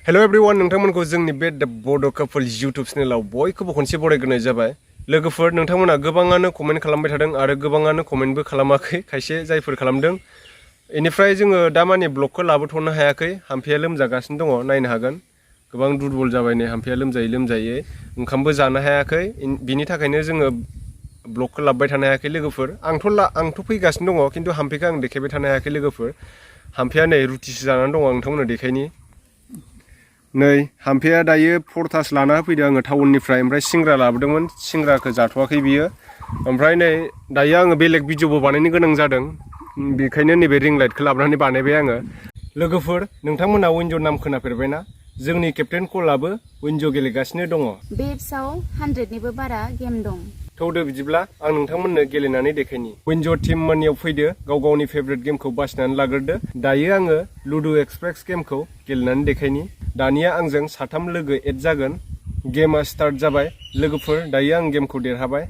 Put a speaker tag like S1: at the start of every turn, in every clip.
S1: Hello everyone नोंथांमोनखौ जोंनि बे द बड' कपल यूट्यूब चेनेलाव बयखौबो खनसे बरायग्रोनाय जाबाय। लोगोफोर नोंथांमोना गोबाङानो कमेन्ट खालामबाय थादों आरो गोबाङानो कमेन्टबो खालामाखै, खायसे जायफोर खालामदों। बेनिफ्राय जोङो दा माने ब्लगखौ लाबोथ'नो हायाखै, हाम्फेया लोमजागासिनो दङ, नायनो हागोन। गोबां दुरबल जाबाय नै हाम्फेया लोमजायै ओंखामबो जानो हायाखै, बिनि थाखायनो जोङो ब्लगखौ लाबोबाय थानो हायाखै लोगोफोर। आंथ' फैगासिनो दङ खिन्थु हाम्फेखौ आं देखायबाय थानो हायाखै लोगोफोर। हाम्फेया नै रुटिसो जानानै दङ, नोंथांमोननो देखायनि। नै हाम्फेया दायो 4 थास लाना फैदों आङो टाउननिफ्राय, ओमफ्राय सिंग्रा लाबोदोंमोन, सिंग्राखौ जाथ'वाखै बियो। ओमफ्राय नै दायो आङो बेलेग भिडिअबो बानायनो गोनां जादों, बेखायनो नैबे रिं लाइटखौ लाबोनानै बानायबाय आङो। लोगोफोर नोंथांमोना विन्ज' नाम खोनाफेरबायना? जोंनि केप्टेन कलाबो विन्ज' गेलेगासिनो दङ।
S2: बे एप्सआव 100निबो बारा गेम दं।
S1: थौदो बिदिब्ला आं नोंथांमोननो गेलेनानै देखायनि। विन्ज' टीम मोननियाव फैदो, गाव गावनि फेभरेट गेमखौ बासिनानै लाग्रोदो। दायो आङो लुड' एक्सप्रेस गेमखौ गेलेनानै देखायनि। दानिया आंजों 3 लोगो एड जागोन। गेमा स्टार्ट जाबाय लोगोफोर, दायो आं गेमखौ देरहाबाय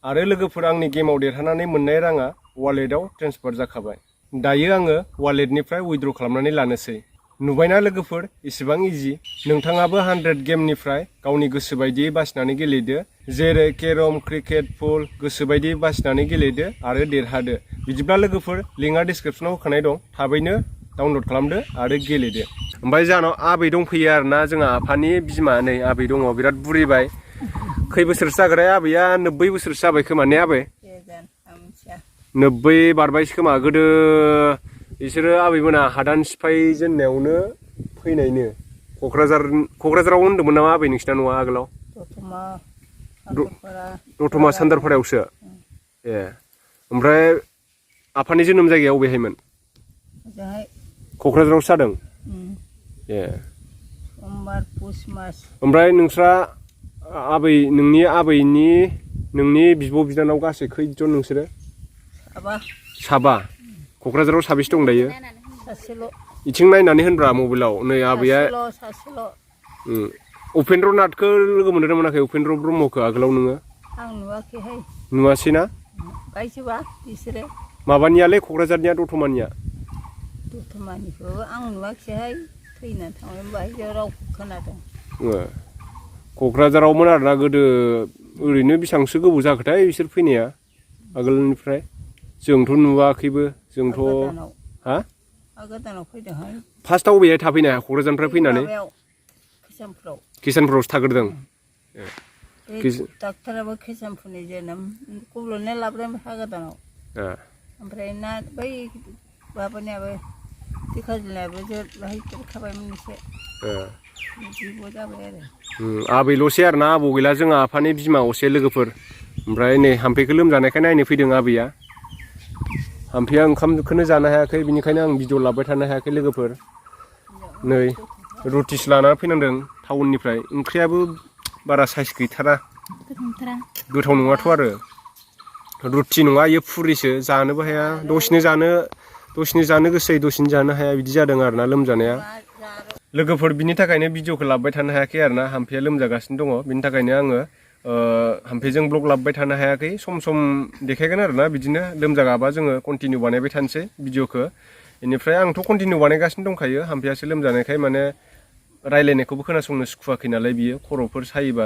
S1: आरो लोगोफोर आंनि गेमाव देरहानानै मोननाय राङा वालेटआव ट्रेन्सफार जाखाबाय। दायो आङो वालेटनिफ्राय उइथड्र खालामनानै लानोसै। नुबायना लोगोफोर इसेबां इजि। नोंथाङाबो 100 गेमनिफ्राय गावनि गोसो बायदियै बासिनानै गेलेदो, जेरै केरम, क्रिकेट, पुल गोसो बायदि बासिनानै गेलेदो आरो देरहादो। बिदिब्ला लोगोफोर लिंकआ डिसक्रिप्सनाव होखानाय दं, थाबैनो डाउनलड खालामदो आरो गेलेदो। ओमफ्राय जोंनाव आबै दंफैयो आरोना, जोंहा आफानि बिमा नै आबै दङ, बिराद बुरिबाय। खै बोसोरसो जागोन आबैया? 90 बोसोरसो जाबाय खोमा ने आबै? 90 बारबायसो खोमा। गोदो बिसोरो आबैमोना हादान सिफाय जेननायावनो फैनायनो। क'क्राझाराव होन्दोंमोन नामा आबै नोंसिना न'आ आगोलाव? दतमा सान्दारपारायावसो। ए ओमफ्राय आफानि जोनोम जायगाया अबेहायमोन? क'क्राझारावसो जादों। ए ओमफ्राय नोंस्रा नोंनि बिब' बिनानाव गासै खैजन नोंसोरो? साबा। क'क्राझाराव साबेसे दं दायो? इथिं नायनानै होनब्रा मबाइलाव। नै आबैया उपेन्द्र नाथखौ लोगो मोनदों मोनाखै? उपेन्द्र ब्रह्मखौ आगोलाव नोङो?
S3: आं नुवाखैहाय।
S1: नुवासै ना?
S3: गायजोबा बिसोरो।
S1: माबानियालाय क'क्राझारनिया दतमानिया?
S3: दतमानिखौ आं नुवाखैहाय, थैनानै थांबाय बाहाय रावखौ खोनादों।
S1: क'क्राझारावमोन आरोना गोदो। ओरैनो बेसेबांसो गोबाव जाखोथाय बिसोर फैनाया आगोलनिफ्राय? जोंथ' नुवाखैबो। जोंथ' हा?
S3: गोदानाव फैदोंहाय।
S1: फार्स्टआव अबेहाय थाफैनाय क'क्राझारनिफ्राय फैनानै? किसानफुरावसो थाग्रोदों।
S3: डाक्टाराबो किसानफुरनि जोनोम, गब्ल'नाय लाबोदों हा गोदानाव। ओमफ्राय ना बै माबानियाबो दैखाजोनायाबो बाहाय देरखाबायमोन एसे। बिब' जाबाय आरो।
S1: आबैल'सै आरोना, आबौ गैला। जोंहा आफानि बिमा असे लोगोफोर। ओमफ्राय नै हाम्फेखौ लोमजानायखाय नायनो फैदों आबैया। हाम्फेया ओंखामखौनो जानो हायाखै, बिनिखायनो आं भिडिअ लाबोबाय थानो हायाखै लोगोफोर। नै रुटिसो लानानै फैनांदों टाउननिफ्राय। ओंख्रियाबो बारा साइस गैथारा, गोथाव नङाथ' आरो। रुटि नङा इयो फुरिसो, जानोबो हाया। दसेनो जानो गोसो जायो, दसेनो जानो हाया, बिदि जादों आरोना लोमजानाया। लोगोफोर बिनि थाखायनो भिडिअखौ लाबोबाय थानो हायाखै आरोना, हाम्फेया लोमजागासिनो दङ। बिनि थाखायनो आङो हाम्फेजों ब्लग लाबोबाय थानो हायाखै। सम सम देखायगोन आरोना, बिदिनो लोमजागाबा जोङो कन्टिनिउ बानायबाय थानोसै भिडिअखौ। बेनिफ्राय आंथ' कन्टिनिउ बानायगासिनो दंखायो। हाम्फेयासो लोमजानायखाय माने रायलायनायखौबो खोनासंनो सुखुवाखै नालाय बियो। खर'फोर सायोबा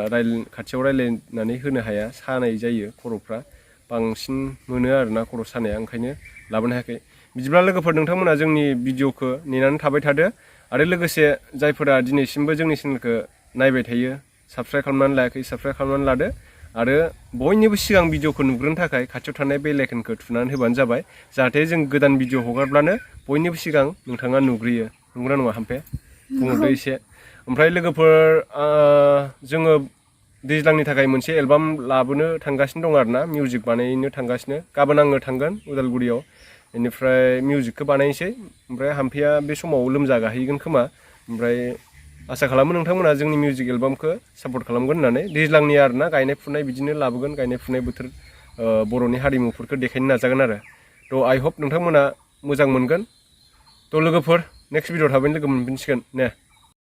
S1: खाथियाव रायलायनानै होनो हाया, सानाय जायो खर'फ्रा बांसिन मोनो आरोना खर' सानाया, ओंखायनो लाबोनो हायाखै। बिदिब्ला लोगोफोर नोंथांमोना जोंनि भिडिअखौ नेनानै थाबाय थादो आरो लोगोसे जायफोरा दिनैसिमबो जोंनि चेनेलखौ नायबाय थायो, साबस्क्राइब खालामनानै लायाखै साबस्क्राइब खालामनानै लादो आरो बयनिबो सिगां भिडिअखौ नुग्रोनो थाखाय खाथियाव थानाय बेल आइकनखौ थुनानै होबानो जाबाय, जाहाथे जों गोदान भिडिअ हगारब्लानो बयनिबो सिगां नोंथाङा नुग्रोयो। नंगौना नङा हाम्फे? बुंहरदो एसे। ओमफ्राय लोगोफोर जोङो दैज्लांनि थाखाय मोनसे एलबाम लाबोनो थांगासिनो दं आरोना, मिउजिक बानायनो थांगासिनो। गाबोन आङो थांगोन उदालगुरियाव, बेनिफ्राय मिउजिकखौ बानायनोसै। ओमफ्राय हाम्फेया बे समाव लोमजागाहैगोन खोमा। ओमफ्राय आसा खालामो नोंथांमोना जोंनि मिउजिक एलबामखौ सापर्ट खालामगोन होननानै। दैज्लांनि आरोना, गायनाय फुनाय बिदिनो लाबोगोन, गायनाय फुनाय बोथोर, बर'नि हारिमुफोरखौ देखायनो नाजागोन आरो। थ' आइ हप नोंथांमोना मोजां मोनगोन। थ' लोगोफोर नेक्स्ट भिडिअ थाबैनो लोगो मोनफिनसिगोन ने।